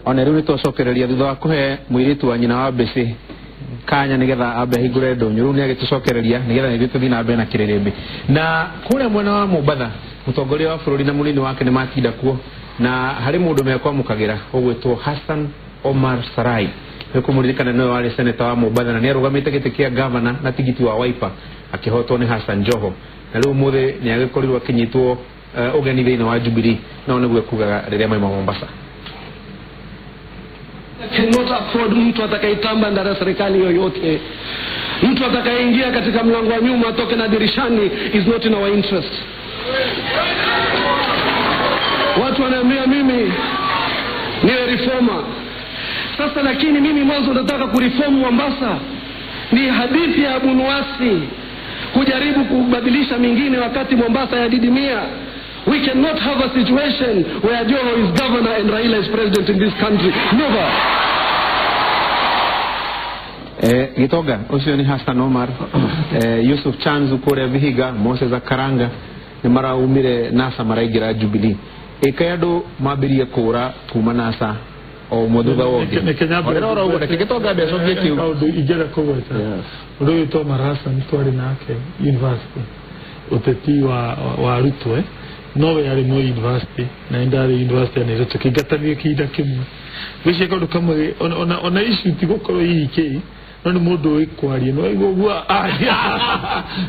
Ona rĩu nĩtwacokereria thutha wa kũhe mũirĩtu wa nyina wa Mbĩcĩ kanya nĩgetha ambe ahingũre ndũnyũ. Rĩu nĩagĩtũcokereria nĩgetha ithuĩ tũthiĩ na mbere na kĩrĩrĩmbĩ. Na kũrĩa mwena wa Mombatha, mũtongoria wa bũrũri na mũnini wake nĩ matinda kuo, na harĩ mũndũ mekwamũkagĩra ũgwĩtwo Hassan Omar Sarai. Nĩ kũmũririkana nĩwe warĩ seneta wa Mombatha na nĩarũgamĩte gĩtĩ kĩa gavana na tigiti wa Wiper, akĩhotwo nĩ Hassan Joho. Na rĩu ũmũthĩ nĩagĩkorirwo akĩnyitwo ũgeni thĩinĩ wa Jubilee, no nĩguo ekugaga rĩrĩa maima Mombasa. Cannot afford mtu atakayetamba ndani ya serikali yoyote. Mtu atakayeingia katika mlango wa nyuma atoke na dirishani is not in our interest. Watu wanaambia mimi niwe reformer. Sasa lakini mimi mwanzo nataka kureform Mombasa. Ni hadithi ya Abu Nuwasi kujaribu kubadilisha mingine wakati Mombasa yadidimia. We cannot have a situation where Joho is governor and Raila is president in this country. Never. Gitoga, ucio ni Hassan Omar, Yusuf Chanzu kuria Vihiga, Moses Akaranga ni maraumire NASA maraingira Jubilee. Ĩka andũ mambirie kũra kuma NASA o ũmwe thutha wa ũngĩ. Ora ũguo, reke Gĩtonga ambe acokie kĩu. Kaũndũ ingĩenda kũgweta. Ũndũ ũyũ wĩtwo Omar Hassan twarĩ nake university, ũteti wa arutwo, nowe arĩ Moi University na nĩ ndarĩ university ya Nairobi, tũkĩingatanio kĩhinda kĩmwe. Ngwĩciria kaũndũ kamwe ona issue ti gũkorwo hihi kĩ, no nĩ mũndũ ũĩ kwaria, nĩ waigua ũguo aria,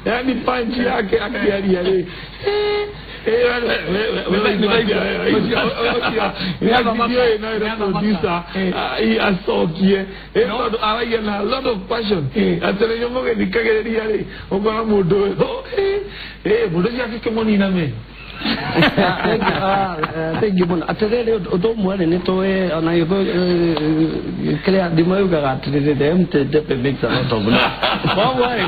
yani punch yake akĩaria rĩ, producer acokie tondũ aragia na lot of passion, atĩ rĩrĩa mũgĩthikagĩrĩria rĩ, ũkona mũndũ ũyũ, mũndũ ũcio akĩkĩmũnina meno. Thank you mũno. Atĩrĩrĩ, ũndũ ũmwe rĩ, nĩ tũĩ ona kĩrĩa thimo yugaga atĩrĩrĩ, the empty debe makes a lot of noise. Koguo rĩ,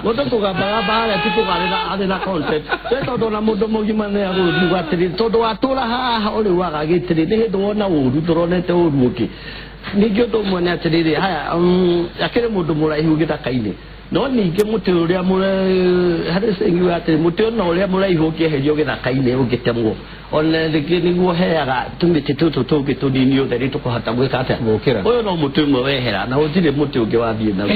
mũndũ kũgambagamba harĩa ti kuga arĩ na content. Nĩ tondũ ona mũndũ mũgima nĩ agũkiuga atĩrĩrĩ, tondũ watũra haha ũrĩ waga gĩtĩrĩ, nĩ hĩndĩ wona ũru, ndũronete ũru ũngĩ. Ningĩ ũndũ ũmwe nĩ atĩrĩrĩ, haya, akĩrĩ mũndũ mũraihu gĩthaka-inĩ. No ningĩ mũtĩ ũrĩa harĩ saying yugaga atĩrĩ, mũtĩ ona ũrĩa mũraihu ũngĩeherio gĩthaka-inĩ ũngĩtemwo, ona rĩngĩ nĩguo heaga tũmĩtĩ tũtũ tũngĩ tũnini ũtheri tũkũhota gwĩka atĩa? Gũkĩra. Ũyũ no mũtĩ ũmwe wehera na gũtirĩ mũtĩ ũngĩ wathiĩ naguo.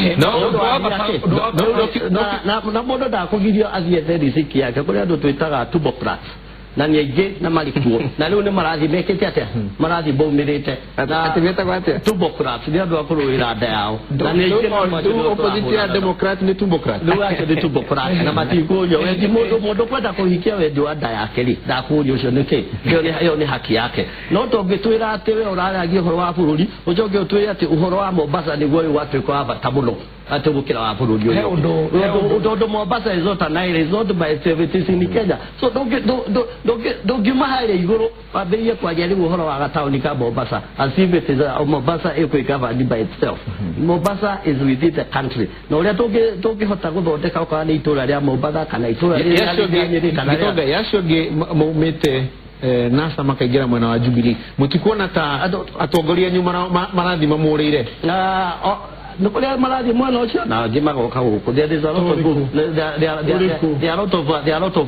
Na mũndũ ndakũgirio athiĩ ethe riziki yake. Kũrĩ andũ twĩtaga tumbocrats, na nĩ aingĩ na marĩ kuo, na rĩu nĩ marathiĩ mekĩte atĩa? Marathiĩ maumĩrĩte. Atĩ metagwo atĩa? Tumbocrats nĩ andũ a kũrũĩra nda yao. Na nĩ aingĩ na Opposite ya Democrat nĩ tumbocrat. Rĩu acio nĩ tumbocrats na matikũrio wendi. Mũndũ kwenda kũhikia wendi wa nda yake rĩ, ndakũrio ũcio nĩkĩ? Ĩyo nĩ haki yake. No tũngĩtwĩra atĩ we ũraragia ũhoro wa bũrũri, ũcoke ũtwĩre atĩ ũhoro wa Mombasa nĩguo rĩu watuĩka wa bata mũno atĩ gũkĩra wa bũrũri ũyũ. Tondũ Mombasa is not an island, is not by itself, it is in Kenya. So ndũngiuma harĩa igũrũ wambĩrĩrie kwaria rĩu ũhoro wa gataũni ka Mombasa as if it is Mombasa ĩkwĩ by itself. Mombasa is within the country. Na ũrĩa tũngĩhota gũthondeka okorwo nĩ itũra rĩa Mombasa kana itũra rĩa Nyĩrĩ kana rĩa yacio angĩ maumĩte NASA makaingĩra mwena wa Jubilee, mũtikuona ta atongoria anyu marathiĩ mamũrĩire? Nĩ kũrĩa marathiĩ mwena ũcio na angĩ magoka gũkũ. There is a lot of there are lot of there are lot of there are lot of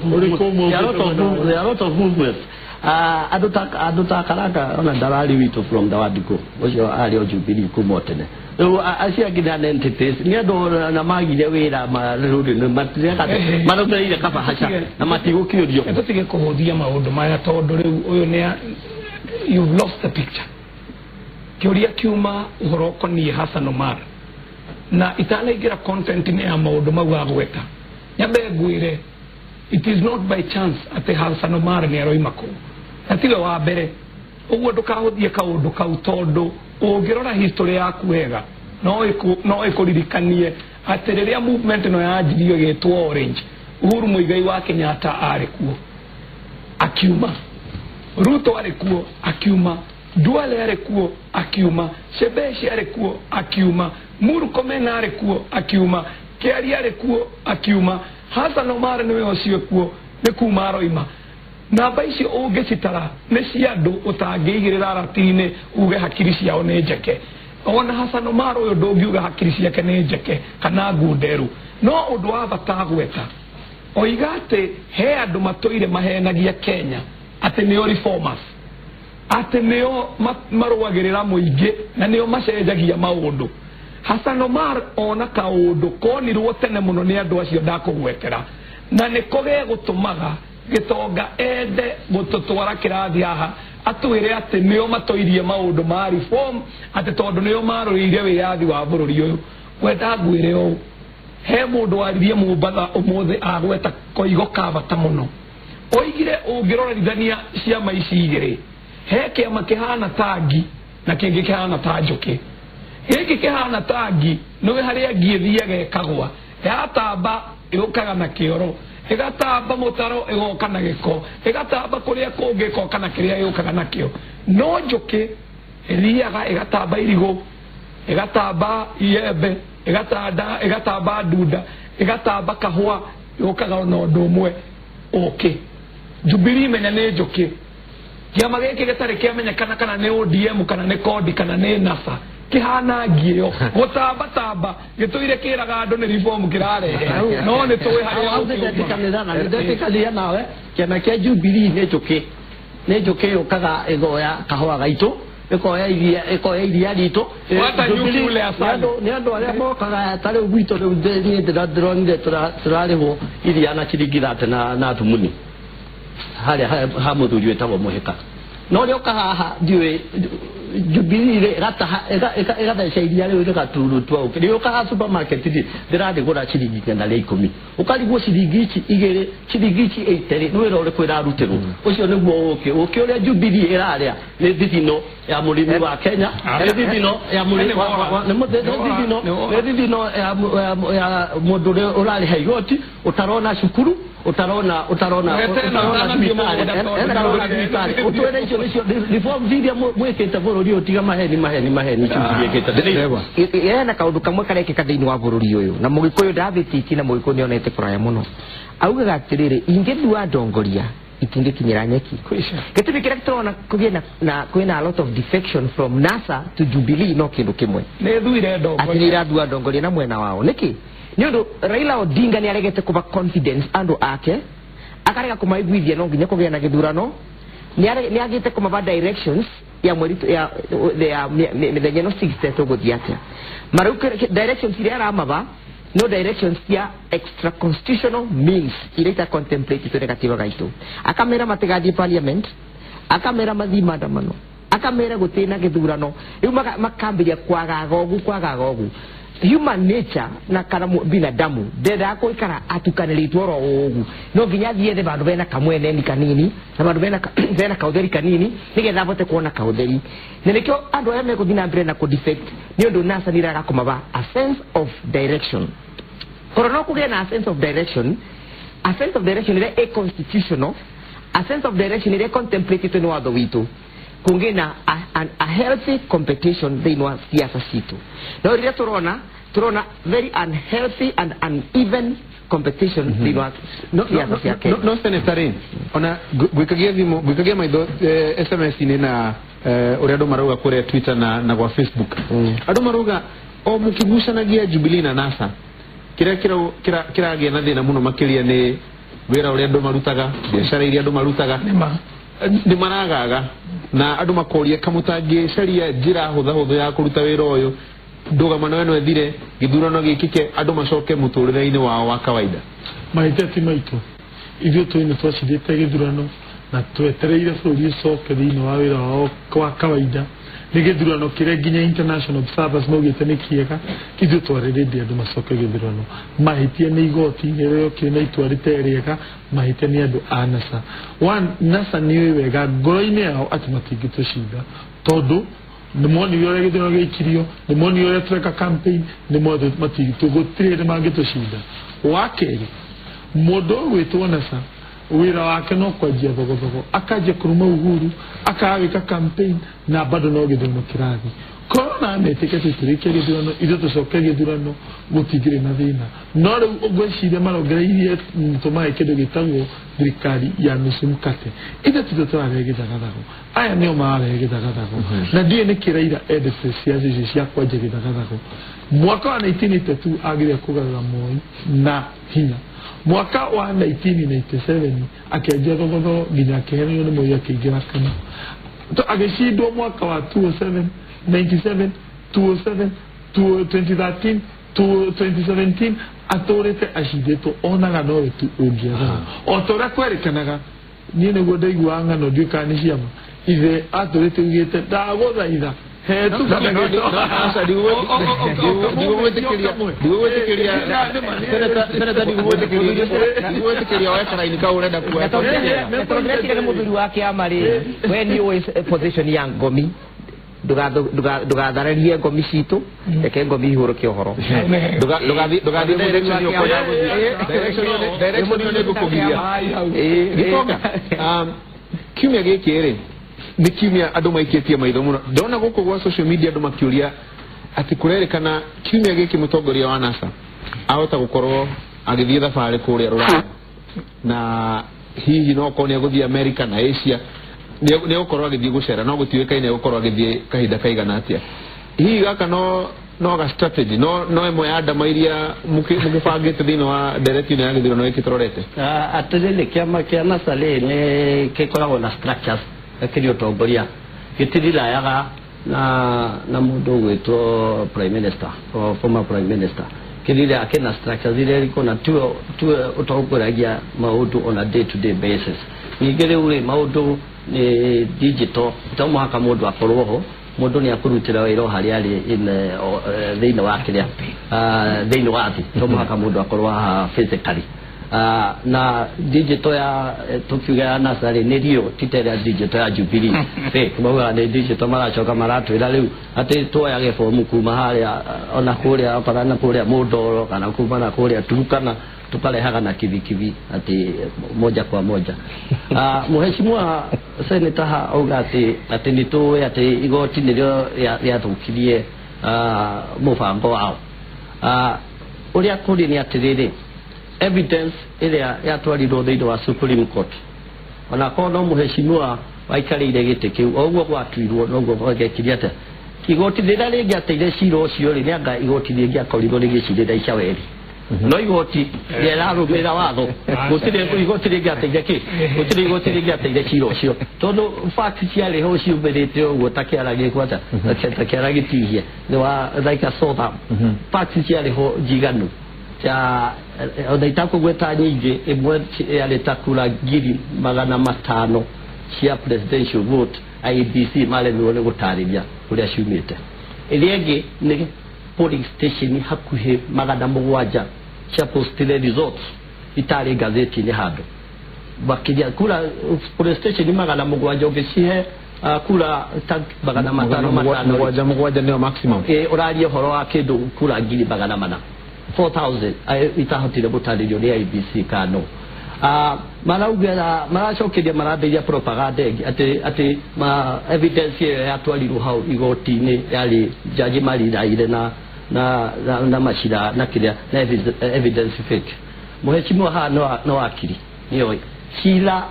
there are lot of movements. Andũ ta Karanga ona ndarari witũ from the word go, ũcio arĩ o Jubilee kuma tene. Rĩu acio angĩ nĩ entities, nĩ andũ na magire wĩra rĩu marũmĩrĩire kabahaca na matigũkĩũrio. Tũtige kũhũthia maũndũ maya tondũ rĩu ũyũ nĩ you've lost the picture. Kĩũria kiuma ũhoro ũkoniĩ Hassan Omar, na itanaingĩra content-inĩ ya maũndũ mau agweta, nyambe ngwĩre it is not by chance atĩ Hassan Omar nĩ aroima kũu, na tiwe wa mbere. Ũguo ndũkahũthie kaũndũ kau tondũ ũngĩrora history yaku wega no ĩkũririkanie atĩ rĩrĩa movement ĩno yanjirio ĩgĩtwo Orange, Uhuru Muigai wa Kenyatta arĩ kuo akiuma, Ruto arĩ kuo akiuma, Duale arĩ kuo akiuma, Shebeshi arĩ kuo akiuma, Murkomen arĩ kuo akiuma, Kiaria arĩ kuo akiuma, Hassan Omar nĩwe ũcio kuo nĩ kuma aroima. Namba icio ũngĩcitara nĩ cia andũ ũtangĩigĩrĩra ratiri-inĩ uge hakiri ciao nĩ njeke. Ona Hassan Omar ũyũ ndũngiuga hakiri ciake nĩ njeke kana ngunderu. No ũndũ wa bata gweta, oiga atĩ he andũ matũire mahenagia Kenya atĩ nĩo reformers. atĩ nĩo marũagĩrĩra mũingĩ na nĩo macenjagia maũndũ. Hassan Omar ona kaũndũ konirwo tene mũno nĩ andũ acio ndakũgwetera, na nĩko gegũtũmaga gĩtonga ende gũtũtwara kĩrathi haha atwĩre atĩ nĩo matũirie maũndũ ma reform, atĩ tondũ nĩo marũĩrĩire wĩyathi wa bũrũri ũyũ. Ngwenda ngwĩre ũũ, he mũndũ waririe Mombatha ũmũthĩ agweta koigo ka bata mũno. Oigire ũngĩrorithania ciama ici igĩrĩ, he kĩama kĩhana ta ngi na kĩngĩ kĩhana ta njũkĩ. Gĩkĩ kĩhana ta ngi nĩwe harĩa ngi ĩthiaga ĩkagwa, yatamba ĩũkaga na kĩoro, ĩgatamba mũtaro ĩgoka na gĩko, ĩgatamba kũrĩa kũngĩ ĩgoka na kĩrĩa yũkaga nakĩo. No njũkĩ ĩthiaga ĩgatamba irigũ, ĩgatamba iembe, ĩgatamba ndunda, ĩgatamba kahũa, yũkaga ona ũndũ ũmwe ũkĩ. Jubilee menya nĩ njũkĩ. Kĩama gĩkĩ gĩtarĩ kĩamenyekana kana nĩ ODM kana nĩ CORD kana nĩ NASA, kĩhana ngi ĩyo gũtambatamba gĩtũire kĩraga andũ nĩ reform kĩrarehe, no nĩ tũĩ harĩa ũkiuma. Ndetĩkania nawe, kĩama kĩa Jubilee nĩ njũkĩ, nĩ njũkĩ yũkaga ĩgoya kahũa gaitũ, ĩkoya iria ritũ. Nĩ andũ arĩa mokaga ta rĩu gwitũ rĩu niĩ ndĩronire tũrarĩhwo iria na ciringi 30 na thumuni harĩa ha mũthuri wĩtagwo Mũhĩka. No rĩoka haha ndiũĩ Jubilee ĩgatheca iria rĩu rĩgaturutwo ũkĩ. Rĩũka haha supermarket rĩ, ndĩrarĩgũra ciringi 110. Ũkarigwo ciringi ici igĩrĩ, ciringi ici 80 nĩ wĩra ũrĩkũ ĩrarutĩrwo. Ũcio nĩguo ũkĩ. Ũkĩ ũrĩa Jubilee ĩrarĩa nĩ thithino ya mũrĩmi wa Kenya, nĩ thithino ya mũrĩmi nĩ thithino ya mũndũ ũrĩa ũrarĩha igoti, ũtarona cukuru, utarona thibitarĩ. Ũtwĩre icio nĩcio reforms iria mwĩkĩte bũrũri ũyũ, tiga maheni ciĩkĩte. Hena kaũndũ kamwe karekĩka thĩinĩ wa bũrũri ũyũ, na Mũgĩkũyũ ndathĩtĩtie na Mũgĩkũyũ nĩonete kũraya mũno. Augaga atĩrĩrĩ, ingĩthua ndongoria itingĩkinyĩra nyeki. Gĩtũmi kĩrĩa tũrona kũgĩe na kwĩna a lot of defection from NASA to Jubilee no kĩndũ kĩmwe. Nĩ thuire ndongoria. Atĩ nĩ irathua ndongoria na mwena wao. Nĩkĩ? Nĩ ũndũ Raila Odinga nĩ aregete kũba confidence andũ ake, akarega kũmaiguithia no nginya kũgĩa na gĩthurano, nĩ agĩte kũmaba directions ya mweri ya mĩthenya ĩno 6 tũgũthiĩ atĩa. Marĩu directions iria aramaba no directions cia extra constitutional means iria ita contemplate nĩ gatiba gaitũ. Akamera matigathiĩ parliament, akamera mathiĩ maandamano, akamera gũtirĩ na gĩthurano. Rĩu makambĩrĩria kwagaga ũgu. Human nature na kana binadamu ndendaga gũikara atukanĩrĩtwo oro ũguo, no nginya athiĩ ethe vandũ bena kamweneni kanini na vandũ bena kaũtheri kanini nĩgetha abote kuona kaũtheri. Na nĩkĩo andũ arĩa megũthiĩ na mbere na kũ-defect nĩ ũndũ NASA nĩ ĩraga kũmaba a sense of direction. Korwo no kũgĩe na a sense of direction, a sense of direction ĩrĩa ĩ constitutional, a sense of direction ĩrĩa contemplated nĩ watho witũ, kũngĩ na a healthy competition thĩinĩ wa siasa citũ. No rĩrĩa tũrona very unhealthy and uneven competition thĩinĩ wa siasa cia Kenya. No senator rĩ, ona gwĩkagia thimũ, gwĩkagia maitho SMS-inĩ na ũrĩa andũ marauga kũrĩa Twitter na gwa Facebook. Andũ marauga o mũkĩgucanagia Jubilee na NASA, kĩrĩa kĩragĩa na thĩna mũno makĩria nĩ wĩra ũrĩa andũ marutaga, biacara iria andũ marutaga, nĩ maragaga na andũ makoria kamũtangĩcaria njĩra hũthahũthũ ya kũruta wĩra ũyũ, ndũgamano ĩno ĩthire, gĩthurano gĩkĩke, andũ macoke mũtũrĩre-inĩ wao wa kawaida. Mahĩtia ti maitũ, ithuĩ tũĩ nĩ twacindĩte gĩthurano na twetereire bũrũri ũcoke thĩinĩ wa wĩra wao wa kawaida. Nĩ gĩthurano kĩrĩa nginya international observers maugĩte nĩ kĩega, ithuĩ twarĩrĩria andũ macoke gĩthurano. Mahĩtia nĩ igoti rĩrĩa rĩokire na itua rĩtarĩ rĩega, mahĩtia nĩ andũ a NASA. One, NASA nĩ yũĩ wega ngoro-inĩ yao atĩ matingĩtũcinda, tondũ nĩ monire ũrĩa gĩthurano gĩaikirio, nĩ monire ũrĩa tũreka campaign, nĩ mothe gũtirĩ hĩndĩ mangĩtũcinda. Wa kerĩ, mũndũ ũgwĩtwo NASA wĩra wake no kwanjia thogothogo, akanjia kũruma Uhuru, akaga gwĩka campaign na bado no gĩthurano kĩrathiĩ. Korwo na metĩke tũtũrĩkie gĩthurano, ithuĩ tũcoke gĩthurano, gũtingĩrĩ na thĩna. No rĩu ngwĩciria marongereirie tũmahe kĩndũ gĩtagwo thirikari ya nusu mkate. Ithuĩ titũ tũrarehe gĩthagathago, aya nĩo mararehe gĩthagathago. Na ndiũĩ nĩkĩ Raila endete ciaca icio cia kwanjia gĩthagathago. Mwaka wa 1982 agire kũgarũra Moi na hinya. Mwaka wa 1997 akĩanjia thogothogo nginya akĩheranio nĩ Moi akĩingĩra KANU. Agĩcindwo mwaka wa 2007, 97, 2007, 2013, 2017, atũrĩte acindĩtwo, onaga nowe tu ũngĩathana o ta ũrĩa kwerĩkanaga. Niĩ nĩguo ndaiguaga ng'ano, ndiũĩ kana nĩ ciama, ithe atũrĩte ugĩte ndagũthaitha ndigũgwĩtĩkĩria woe karaini kau ũrenda kuoya. Tondũ ndĩreciria nĩ mũthuri wa kĩama rĩ, we nĩ ũĩ position ya ngomi, ndũgathararie ngomi citũ, reke ngomi ihũrũke ũhoro. Ndũgathiĩ direction ĩyo ũkwenda gũthiĩ. Direction ĩyo nĩngũkũgiria. Gĩtonga, kiumia gĩkĩ rĩ nĩ kiumia andũ maikĩtie maitho mũno. Ndona gũkũ gwa social media andũ makĩũria atĩ kũrerĩkana kiumia gĩkĩ mũtongoria wa NASA ahota gũkorwo agĩthiĩ thabarĩ kũrĩa Rũraya, na hihi no okorwo nĩ egũthiĩ America na Asia, nĩ egũkorwo agĩthiĩ gũcera, no gũtiũĩkaine egũkorwo agĩthiĩ kahinda kaigana atĩa. Hihi gaka no ga strategy, no ĩmwe ya ndama iria mũgĩbangĩte thĩinĩ wa ndereti ĩno ya gĩthurano gĩkĩ tũrorete? Atĩrĩrĩ, kĩama kĩa NASA rĩ nĩ gĩkoragwo na structures gakĩrĩ ũtongoria, gĩtirirayaga na mũndũ ũgwĩtwo prime minister or former prime minister, kĩrira kĩna structures iria iriko na tuwe ũtongoragia maũndũ on a day to day basis. Ningĩ rĩu rĩ maũndũ nĩ digital, to mũhaka mũndũ akorwo ho, mũndũ nĩ akũrutĩra wĩra o harĩa arĩ thĩinĩ wa kĩrĩa thĩinĩ wa thĩ, to mũhaka mũndũ akorwo haha physically. Na digital ya tukiuga ya NASA rĩ nĩ rio ti ta ĩrĩa digital ya Jubilee fake, maugaga nĩ digital, maracoka maratwĩra rĩu atĩ tuoyage bomu kuma harĩa ona kũrĩa okorwo na kũrĩa Mũndoro kana kuma na kũrĩa Turukana, tukarehaga na kibikibi atĩ moja kwa moja. Mũheshimiwa Senator ha auga atĩ nĩ tũĩ atĩ igoti nĩrĩo rĩathũkirie mũbango wao. Ũrĩa kũrĩ nĩ atĩrĩrĩ, evidence ĩrĩa yatwarirwo thĩinĩ wa Supreme Court, ona korwo no mũheshimiwa waikarĩire gĩtĩ kĩu, o ũguo gwatuirwo noguo gwekire atĩa, igoti rĩrĩa rĩngĩateire cira ũcio rĩ, nĩanga igoti rĩngĩakorirwo rĩgĩcirĩra Icaweri, no igoti rĩrarũmĩrĩra watho, gũtirĩ igoti rĩngĩateire kĩ, gũtirĩ igoti rĩngĩateire cira ũcio, tondũ facts ciarĩ ho ciumĩrĩte ũguo ta kĩara gĩkwata, ta kĩara gĩtihie, nĩ wa like a sore thumb. Facts ciarĩ ho njiganu cha ona itakũgweta nyingĩ, ĩmwe yarĩ ta kura 500,000 cia presidential vote IEBC maremirwo nĩ gũtarĩria ũrĩa ciumĩte. Ĩrĩa ĩngĩ nĩ polling station hakuhĩ 700 cia postire results itarĩ ngathĩti-inĩ handũ, makĩria kura polling station 700 ũngĩcihe kura ta 500 7 nĩyo maximum. Ũraria ũhoro wa kĩndũ kura 400,000 4,000 itahotire gũtarĩrio nĩ IEBC kano. Marauga maracokeria marambĩrĩria propaganda ĩngĩ atĩ ma evidence ĩyo yatwarirwo hau igoti-inĩ yarĩ jaji mariraire na macira na kĩrĩa na evidence fake. Mũheshimiwa haha no akiri nĩoĩ cira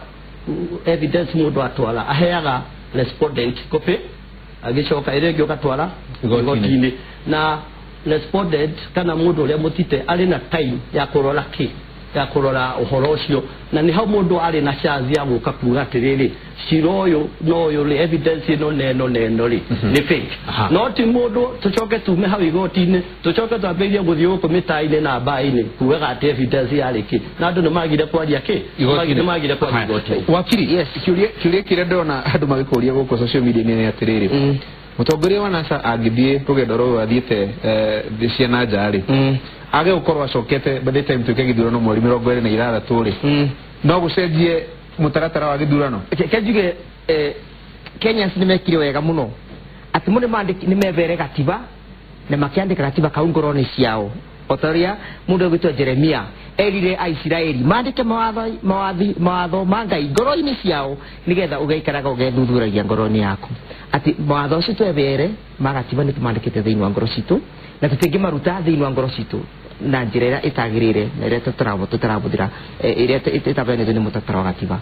evidence mũndũ atwara aheaga respondent copy, agĩcoka ĩrĩa ĩngĩ ũgatwara igoti-inĩ, na respondent kana mũndũ ũrĩa mũtite arĩ na time ya kũrora kĩ, ya kũrora ũhoro ũcio, na nĩ hau mũndũ arĩ na chance ya gũka kuga atĩrĩrĩ, cira ũyũ no ũyũ rĩ, evidence ĩno na ĩno na ĩno rĩ nĩ fake. No ti mũndũ tũcoke tume hau igoti-inĩ, tũcoke twambĩrĩrie gũthiĩ gũkũ mĩtaa-inĩ na mbaa-inĩ kugaga atĩ evidence yarĩ kĩ, na andũ nĩ magire kwaria kĩ, nĩ magire kwaria igoti-inĩ. Wakiri, kĩũria kĩrĩa ndĩrona andũ magĩkũria gũkũ social media-inĩ nĩ atĩrĩrĩ, mũtongoria wa NASA angĩthiĩ rũgendo rũrũ athiĩte thĩ cia na nja rĩ, age gũkorwo acokete by the time tuĩke gĩthurano mweri 26 rĩ, no gũcenjie mũtaratara wa gĩthurano? Reke njuge Kenyans nĩ mekire wega mũno atĩ mo nĩ methere gatiba na makĩandĩka gatiba kau ngoro-inĩ ciao, o ta ũrĩa mũndũ ũgwĩtwo Jeremia erire Aisiraeli maandĩke mawatho ma Ngai ngoro-inĩ ciao, nĩgetha ũgaikaraga ũgethuthuragia ngoro-inĩ yaku atĩ mawatho ũcio twethere ma gatiba nĩ tũmandĩkĩte thĩinĩ wa ngoro citũ, na tũtingĩmaruta thĩinĩ wa ngoro citũ na njĩra ĩrĩa ĩtagĩrĩire na ĩrĩa tũtarabũthĩra, ĩrĩa ĩtabeanĩtwo nĩ mũtaratara wa gatiba.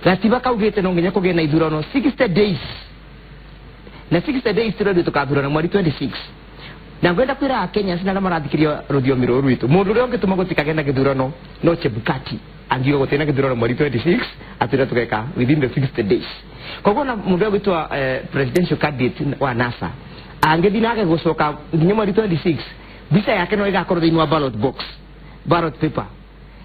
Gatiba kaugĩte no nginya kũgĩe na ithurano 60 days, na 60 days tũrendwo tũkathurana mweri 26. Na ngwenda kwĩra Akenya na arĩa marathikĩria rũthiomi rũrũ rwitũ, mũndũ ũrĩa ũngĩtũma gũtikagĩe na gĩthurano no Chebukati. angiuga gũtirĩ na gĩthurano mweri 26 atwĩra tũgeka within the 60 days. Koguo na mũndũ ũgwĩtwo presidential candidate wa NASA angĩthiĩ nake gũcoka nginya mweri 26, mbica yake no ĩgakorwo thĩinĩ wa ballot box, ballot paper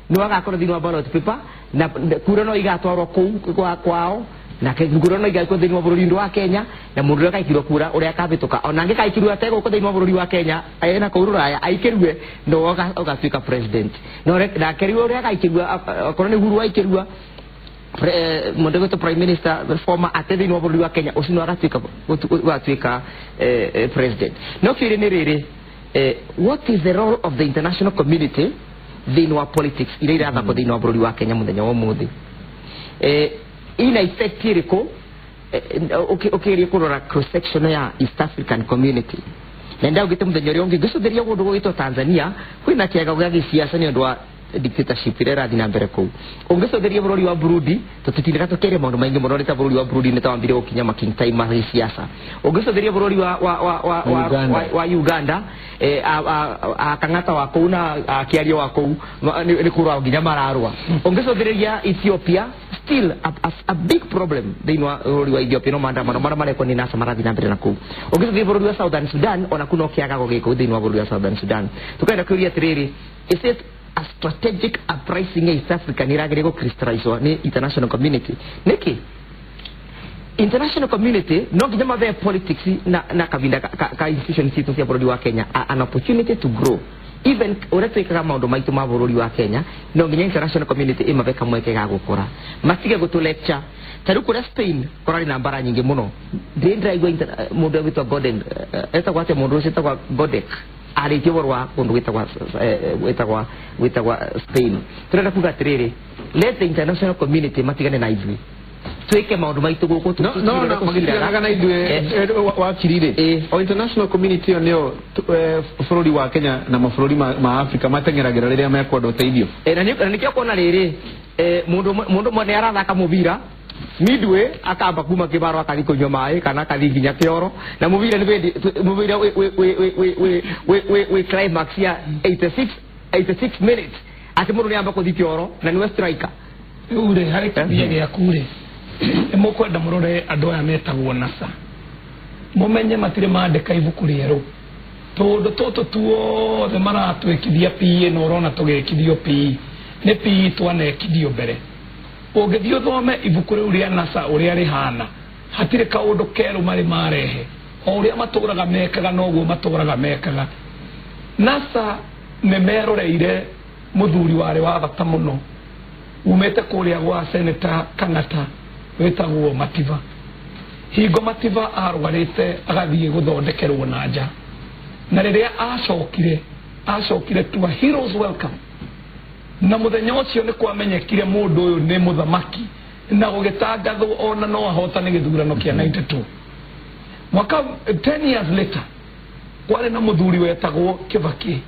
no agakorwo thĩinĩ wa ballot paper, na kura no igatwarwo kũu kwao, na kura no igaikwo thĩinĩ wa bũrũri wa Kenya, na mũndũ ũrĩa akaikirwo kura ũrĩa akahĩtũka ona angĩkaikirwo ategũkũ thĩinĩ wa bũrũri wa Kenya ena kũu rũraya aikĩrwe no ũgatuĩka president. No nake rĩu ũrĩa akaikirwo okorwo nĩ Uhuru aikĩrwo mũndũ ũgwĩtwo prime minister former ate thĩinĩ wa bũrũri wa Kenya ũcio no agatuĩka president. No kĩũria nĩ rĩrĩ, what is the role of the international community thĩinĩ wa politics iria irathakwo thĩinĩ wa bũrũri wa Kenya mũthenya wa ũmũthĩ? Ina effect ĩrĩkũ ũkĩgeria kũrora cross section ya East African community? Na ndaugĩte mũthenya ũrĩa ũngĩ ngĩcũthĩria kũndũ gũgĩtwo Tanzania kwĩna kĩaga gĩa gĩciaca nĩ ũndũ wa dictatorship ĩrĩa ĩrathiĩ na mbere kũu. Ũngĩcũthĩria bũrũri wa Burundi tũtitindaga tũkĩaria maũndũ maingĩ mũno nĩ ta bũrũri wa Burundi nĩ ta wambire gũkinya making time ma gĩciaca. Ũngĩcũthĩria bũrũri wa Uganda Kang'ata wa kũu na Kĩario wa kũu nĩ kũrũa nginya mararũa. Ũngĩcũthĩrĩria Ethiopia still a big problem thĩinĩ wa bũrũri wa Ethiopia no maandamano marĩa marekwo nĩ NASA marathiĩ na mbere na kũu. Ũngĩcũthĩrĩria bũrũri wa Southern Sudan ona kũu no kĩagago gĩkũ thĩinĩ wa bũrũri wa Southern Sudan. Tũkenda kũũria atĩrĩrĩ, is it a strategic uprising ya East Africa nĩ ĩragĩrĩire gũcrystallize nĩ international community? Nĩkĩ international community no nginya mabe politics na kavinda ka institution citũ cia bũrũri wa Kenya an opportunity to grow? Even ũrĩa twĩkaga maũndũ maitũ ma bũrũri wa Kenya no nginya international community ĩmabe kamweke ga gũkũra, matige gũtũ lecture. Ta rĩu kũrĩa Spain kũrarĩ na mbara nyingĩ mũno, ndĩ ndĩraigua mũndũ ũgwĩtwo Gordon etagwo atĩa mũndũ ũcio etagwo Godek arĩtie ũhoro wa kũndũ gwĩtagwa Spain. Tũrenda kuga atĩrĩrĩ, let the international community matigane na ithuĩ twĩke maũndũ maitũ gũkũ. No magĩtiganaga na ithuĩ wakiri rĩ, o international community ĩyo nĩyo bũrũri wa Kenya na mabũrũri ma Africa mateng'eragĩra rĩrĩa mekwenda ũteithio. Na nĩkĩo kuona rĩrĩ mũndũ ũmwe nĩ arathaka mũbira midway akamba kuma kĩbaro akathiĩ kũnyua maĩ kana akathiĩ nginya kĩoro, na mũbira nĩ mũbira wĩ climax ya 86 minutes atĩ mũndũ nĩ amba kũthiĩ kĩoro na nĩwe striker. Rĩu rĩ harĩ kĩũria gĩaku rĩ, nĩ mũkwenda mũrore andũ aya metagwo NASA mũmenye matirĩ mandĩka ibuku rĩerũ, tũndũ tũtũ tuothe maratwĩkithia PE na ũrona tũgĩkithio PE nĩ PE twanekithio mbere. Ũngĩthiĩ ũthome ibuku rĩu rĩa NASA ũrĩa rĩhana, hatirĩ kaũndũ kerũ marĩ marehe, o ũrĩa matũraga mekaga noguo matũraga mekaga. NASA nĩ meroreire mũthuri warĩ wa bata mũno umĩte kũrĩa gwa Senator Kang'ata wĩtagwo Mativa. Hingo Mativa arwarĩte agathiĩ gũthondekerwo na nja, na rĩrĩa acokire to a heroes welcome, na mũthenya ũcio nĩ kwamenyekire mũndũ ũyũ nĩ mũthamaki na gũgĩtangathwo ona no ahotane gĩthurano kĩa 92. Mwaka 10 years later kwarĩ na mũthuri wetagwo Kibaki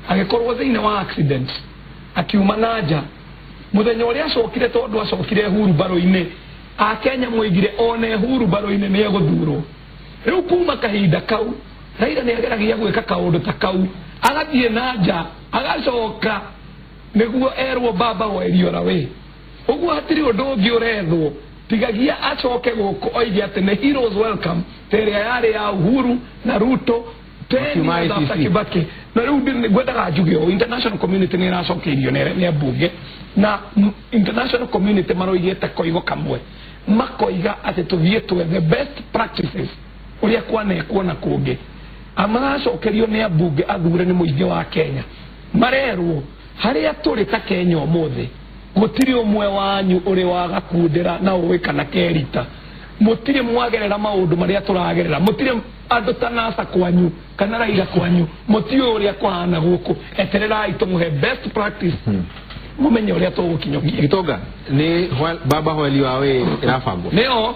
agĩkorwo thĩinĩ wa accident akiuma na nja. Mũthenya ũrĩa acokire, tondũ acokire hurumbarũ-inĩ, Akenya moigire one hurumbarũ-inĩ nĩ egũthurwo. Rĩu kuma kahinda kau Raila nĩ ageragia gwĩka kaũndũ ta kau, agathiĩ na nja agacoka nĩguo erwo baba weriora we. Ũguo hatirĩ ũndũ ũngĩ ũrethwo tigagia acoke gũkũ oige atĩ nĩ heroes welcome ta ĩrĩa yarĩ ya Uhuru na Ruto Kibaki. Na rĩu ngwendaga njuge ũũ, international community nĩ ĩracokeirio nĩ ambunge na international community maroigĩte koigo kamwe, makoiga atĩ tũthiĩ twethe best practices ũrĩa kwanekwo na kũngĩ. Maracokerio nĩ ambunge athure nĩ mũingĩ wa Kenya, marerwo harĩa tũrĩ ta Kenya ũmũthĩ gũtirĩ ũmwe wanyu ũrĩ wagakundĩra na ũĩ kana kerita, mũtirĩ mwagerera maũndũ marĩa tũragerera, mũtirĩ andũ ta NASA kwanyu kana Raila kwanyu, mũtiũĩ ũrĩa kũhana gũkũ, etererai tũmũhe best practice mũmenye ũrĩa tũgũkinyũkia. Gĩtonga nĩ baba hweli wawe ĩrabangwo nĩo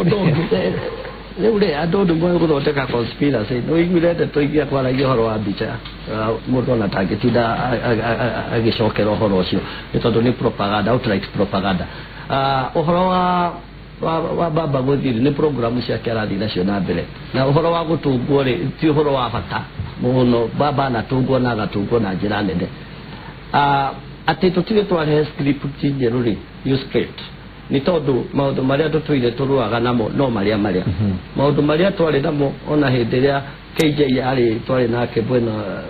ũndũ ũngĩ. Rĩu rĩ andũ nĩ moĩ gũthondeka conspiracy. Nĩ ũiguire ndeto ingĩ kwaragia ũhoro wa mbica, mũndũ ona tangĩtinda agĩcokera ũhoro ũcio nĩ tondũ nĩ propaganda, outright propaganda. Ũhoro wa baba gũthiĩ nĩ programu ciake arathiĩ nacio na mbere, na ũhoro wa gũtungwo rĩ ti ũhoro wa bata mũno. Baba anatungwo na agatungwo na njĩra nene. Atĩ tũtirĩ twarehe script njerũ rĩ, new script, nĩ tondũ maũndũ marĩa tũtũire tũrũaga namo no marĩa marĩa maũndũ marĩa twarĩ namo ona hĩndĩ ĩrĩa KJ arĩ twarĩ nake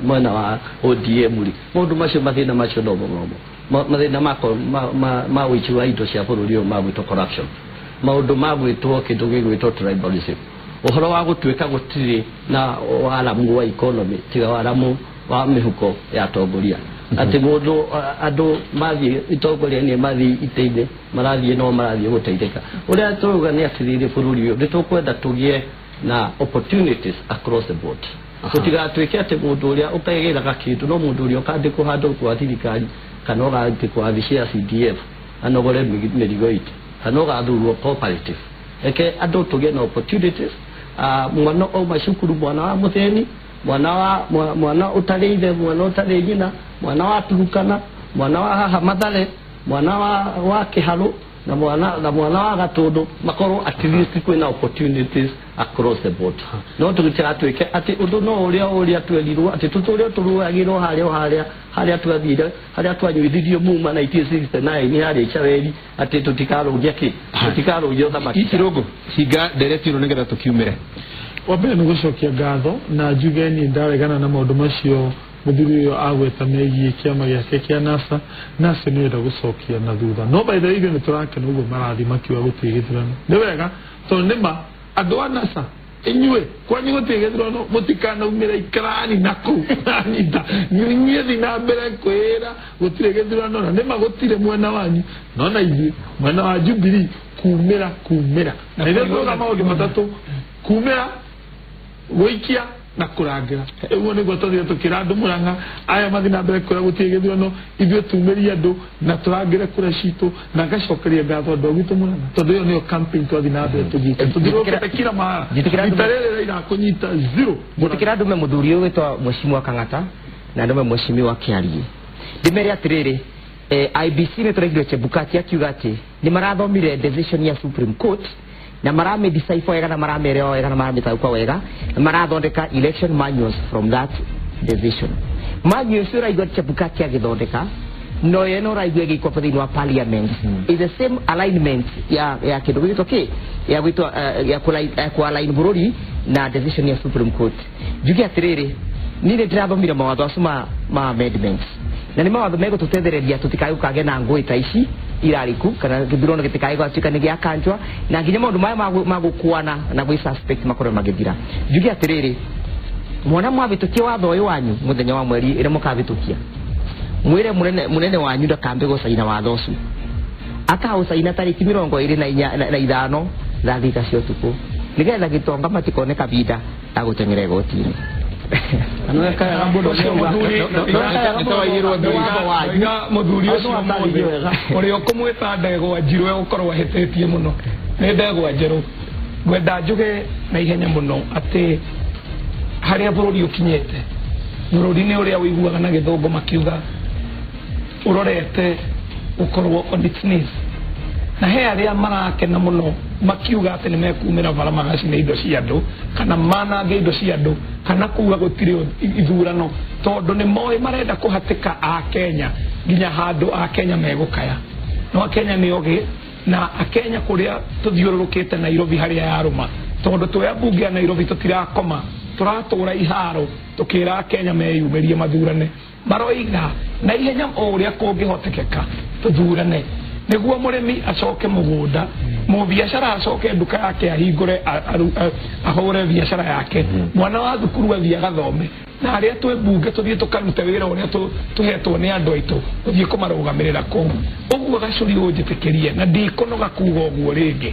mwena wa ODM rĩ, maũndũ macio mathĩna macio nomo nomo mathĩna ma ũici wa indo cia bũrũri ũyũ ma gwĩtwo corruption, maũndũ ma gwĩtwo kĩndũ gĩgwĩtwo tribalism, ũhoro wa gũtuĩka gũtirĩ na waramu wa economy tiga waramu wa mĩhuko ya atongoria. Atĩ mũndũ andũ mathiĩ itongoria nĩ mathiĩ itĩ-inĩ marathiĩ no marathiĩ gũteithĩka. Ũrĩa tũrauga nĩ atĩrĩrĩ, bũrũri ũyũ nĩ tũkwenda tũgĩe na opportunities across the board. Gũtigatuĩke atĩ mũndũ ũrĩa ũkegĩraga kĩndũ no mũndũ ũrĩa ũkandĩkwo handũ kwa thirikari kana ũgandĩkwo wabici ya CDF anogore mĩrigo itũ kana ũgathurwo cooperative. Reke andũ tũgĩe na opportunities. Mwana auma cukuru, mwana wa mũthĩni, mwana wa mwana ũtarĩ ithe, mwana ũtarĩ nyina, mwana wa Turukana, mwana wa haha Mathare, mwana wa Kĩharũ na mwana wa Gatũndũ makorwo at least kwĩna opportunities across the board. No tũtigatuĩke atĩ ũndũ no ũrĩa twerirwo atĩ tũtũrĩa tũrũagĩrwo harĩa harĩa twathire harĩa twanyuithirio muma 1969 harĩa Icaweri atĩ tũtikarũgia kĩ tũtikarũgia ũthamaki. Irũngũ hinga ndereti ĩno nĩgetha tũkiumĩre. Wa mbere nĩ gũcokia ngatho na njuge niĩ ndaregana na maũndũ macio mũthuri ũyũ agweta megiĩ kĩama gĩake kĩa NASA. NASA nĩ ĩrenda gũcokia na thutha, no by the way ithuĩ nĩ tũrakena ũguo marathiĩ makiuga gũtirĩ gĩthurano. Nĩ wega tondũ nĩma andũ a NASA inyuĩ kwanyu gũtirĩ gĩthurano, mũtikanaumĩre ikarani na kũu anyita inyuĩ thiĩ na mbere kwĩra gũtirĩ gĩthurano, na nĩma gũtirĩ mwena wanyu, no na ithuĩ mwena wa Jubilee kumĩra kumĩra na ithuĩ tuoga maũndũ matatũ: kumĩra, gũikia na kũrangĩra. Ũguo nĩguo tũthiĩ tũkĩra andũ Mũrang'a aya mathiĩ na mbere kwĩra gũtirĩ gĩthurano, ithuĩ tumĩrie andũ na tũrangĩre kura citũ, na ngacokeria ngatho andũ a gwitũ Mũrang'a tondũ ĩyo nĩyo campaign twathiĩ na mbere tũgĩka. Tũthiũrũrũkĩte kila mahala, rita rĩrĩ Raila akũnyita zero. Njĩtĩkĩra ndume mũthuri ũyũ wĩtwa Mheshimiwa Kang'ata na ndume Mheshimiwa Kĩarie ndĩmere atĩrĩrĩ, IBC nĩ tũraiguire Chebukati akiuga atĩ nĩ marathomire decision ya Supreme Court na maramĩdecipher wega na maramerewa wega na maramĩtaũka wega na marathondeka election manuals from that decision. Manuals ũraigua Chebukati agĩthondeka no ye no ũraigua ĩgĩikwo thĩinĩ wa parliament is the same alignment ya kĩndũ gĩgwĩtwo kĩ ya gwĩtwo ya kũ-align bũrũri na decision ya Supreme Court. Njuge atĩrĩrĩ, niĩ nĩ ndĩrathomire mawatho acio ma amendments na nĩ mawatho megũtũtethereria tũtikae gũkagĩa na ngũĩ ta ici irariku kana gĩthurano gĩtikae gũgatuĩka nĩ gĩakanjwa na nginya maũndũ maya ma gũkuana na gwĩ suspect makorwo magĩthira. Njuge atĩrĩrĩ, mwana mwavĩtũkia watho ũyũ wanyu mũthenya wa mweri ĩrĩa mũkavĩtũkia, mwĩre mũnene wanyu ndakambe gũcaina watho ũcio, akaũcaina tarĩki 25 thaa 3 cia ũtukũ nĩgetha gĩtonga matikone kabinda ga gũteng'era igoti-inĩ. Mũthuri ũcio ũrĩa ũkũmwĩta ndegwa njirũ egũkorwo ahĩtĩtie mũno, nĩ ndegwa njerũ. Ngwenda njuge na ihenya mũno atĩ harĩa bũrũri ũkinyĩte, bũrũri nĩ ũrĩa ũiguaga na gĩthũngũ makiuga ũrorete ũkorwo on its knees, na he arĩa marakena mũno makiuga atĩ nĩ mekumĩra bara magacine indo cia andũ kana manange indo cia andũ kana kuga gũtirĩ ithurano tondũ nĩ moĩ marenda kũhatĩka Akenya nginya handũ Akenya megũkaya. No Akenya nĩ ogĩ na Akenya kũrĩa tũthiũrũrũkĩte Nairobi harĩa yarũma, tondũ twĩ ambunge a Nairobi tũtirakoma, tũratũra iharo tũkĩra Akenya meyumĩrie mathurane, maroiga na ihenya o ũrĩa kũngĩhotekeka tũthurane nĩguo mũrĩmi acoke mũgũnda, mũbiacara acoke nduka yake ahingũre ahũre biacara yake, mwana wa thukuru athiĩ agathome, na arĩa twĩ mbunge tũthiĩ tũkarute wĩra ũrĩa tũhetwo nĩ andũ aitũ tũthiĩ kũmarũgamĩrĩra kũu. Ũguo Gacũri ũnjĩtĩkĩrie na ndikũnoga kuga ũguo rĩngĩ,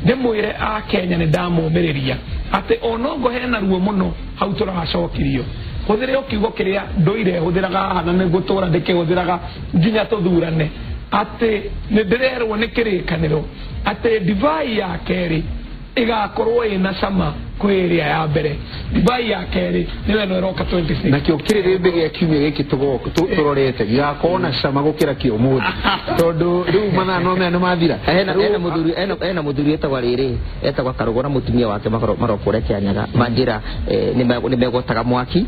ndĩmwĩre Akenya nĩ ndamũmĩrĩria atĩ onongo hena ruo mũno hau tũracokirio. Hũthĩre o kiugo kĩrĩa ndũire hũthĩraga haha na nĩngũtũra ndĩkĩhũthĩraga nginya tũthurane, atĩ nĩ ndĩrerwo nĩ kĩrĩkanĩro atĩ ndivai ya kerĩ ĩgakorwo ĩna cama kwĩ ĩrĩa ya mbere. Ndivai ya kerĩ nĩyo ĩno ĩroka 26. Nakĩo kĩrĩrĩmbĩ gĩa kiumia gĩkĩ tũrorete gĩgakorwo na cama gũkĩra kĩa ũmũthĩ tondũ rĩu mathaa no maya nĩ mathira. Hena mũthuri etagwa rĩrĩ, etagwa Karũgũ na mũtumia wake marokũrĩa Kĩanyaga manjĩra nĩ megwotaga mwaki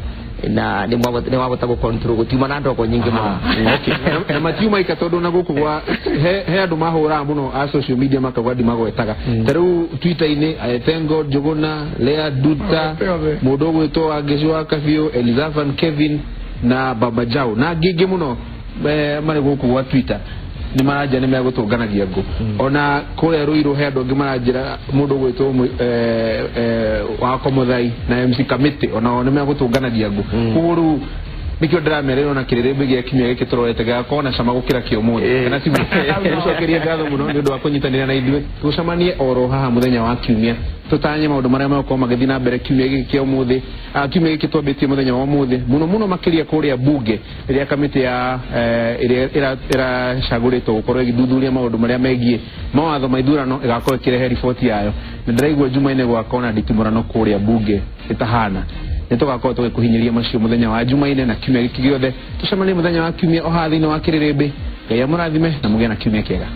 Na nĩ wahota gũ control gũtiuma na ndogo nyingĩ mũno. Okay. Na matiuma ika tondu na guku gwa he andu mahũraga mũno a social media makauga ndimagwetaga. Ta rĩu Twitter-inĩ Tengo Njuguna, Lea Duta, mũndũ ũgwĩtwo Wangeci wa Kabiũ, Elizaphan Kevin na Baba Jau na angĩ aingĩ mũno marĩ gũkũ gwa Twitter nĩ maranja nĩ megũtũnganagia ngũ. Ona kũrĩa Ruiru he andũ angĩ maranjĩra mũndũ ũgwĩtwo Wako Mũthai na MC Kamĩtĩ onao nĩ megũtũnganagia ngũ. Koguo rĩu nĩkĩo ndĩramerĩrwo na kĩrĩrĩmbĩ gĩa kiumia gĩkĩ tũrorete gĩgakorwo na cama gũkĩra kĩa ũmũthĩ. Kana tiguo? Tũcokerie ngatho mũno nĩ ũndũ wa kũnyitanĩra na ithuĩ. Tũcemanie oro haha mũthenya wa kiumia tũtanye maũndũ marĩa megũkorwo magĩthiĩ na mbere kiumia gĩkĩ kĩa ũmũthĩ, kiumia gĩkĩ twambĩtie mũthenya wa ũmũthĩ mũno mũno makĩria kũrĩa bunge rĩrĩa kamĩtĩ ya ĩrĩa ĩracagũrĩtwo gũkorwo ĩgĩthuthuria maũndũ marĩa megiĩ mawatho ma ithurano ĩgakorwo ĩkĩrehe riboti yayo. Na ndĩraigua Jumaine gũgakorwo na nditimũrano kũrĩa bunge ĩtahana. Nĩ tũgakorwo tũgĩkũhinyĩria macio mũthenya wa Jumaine na kiumia gĩkĩ gĩothe. Tũcemanie mũthenya wa kiumia o haha thĩinĩ wa kĩrĩrĩmbĩ. Ngai amũrathime na mũgĩe na kiumia kĩega.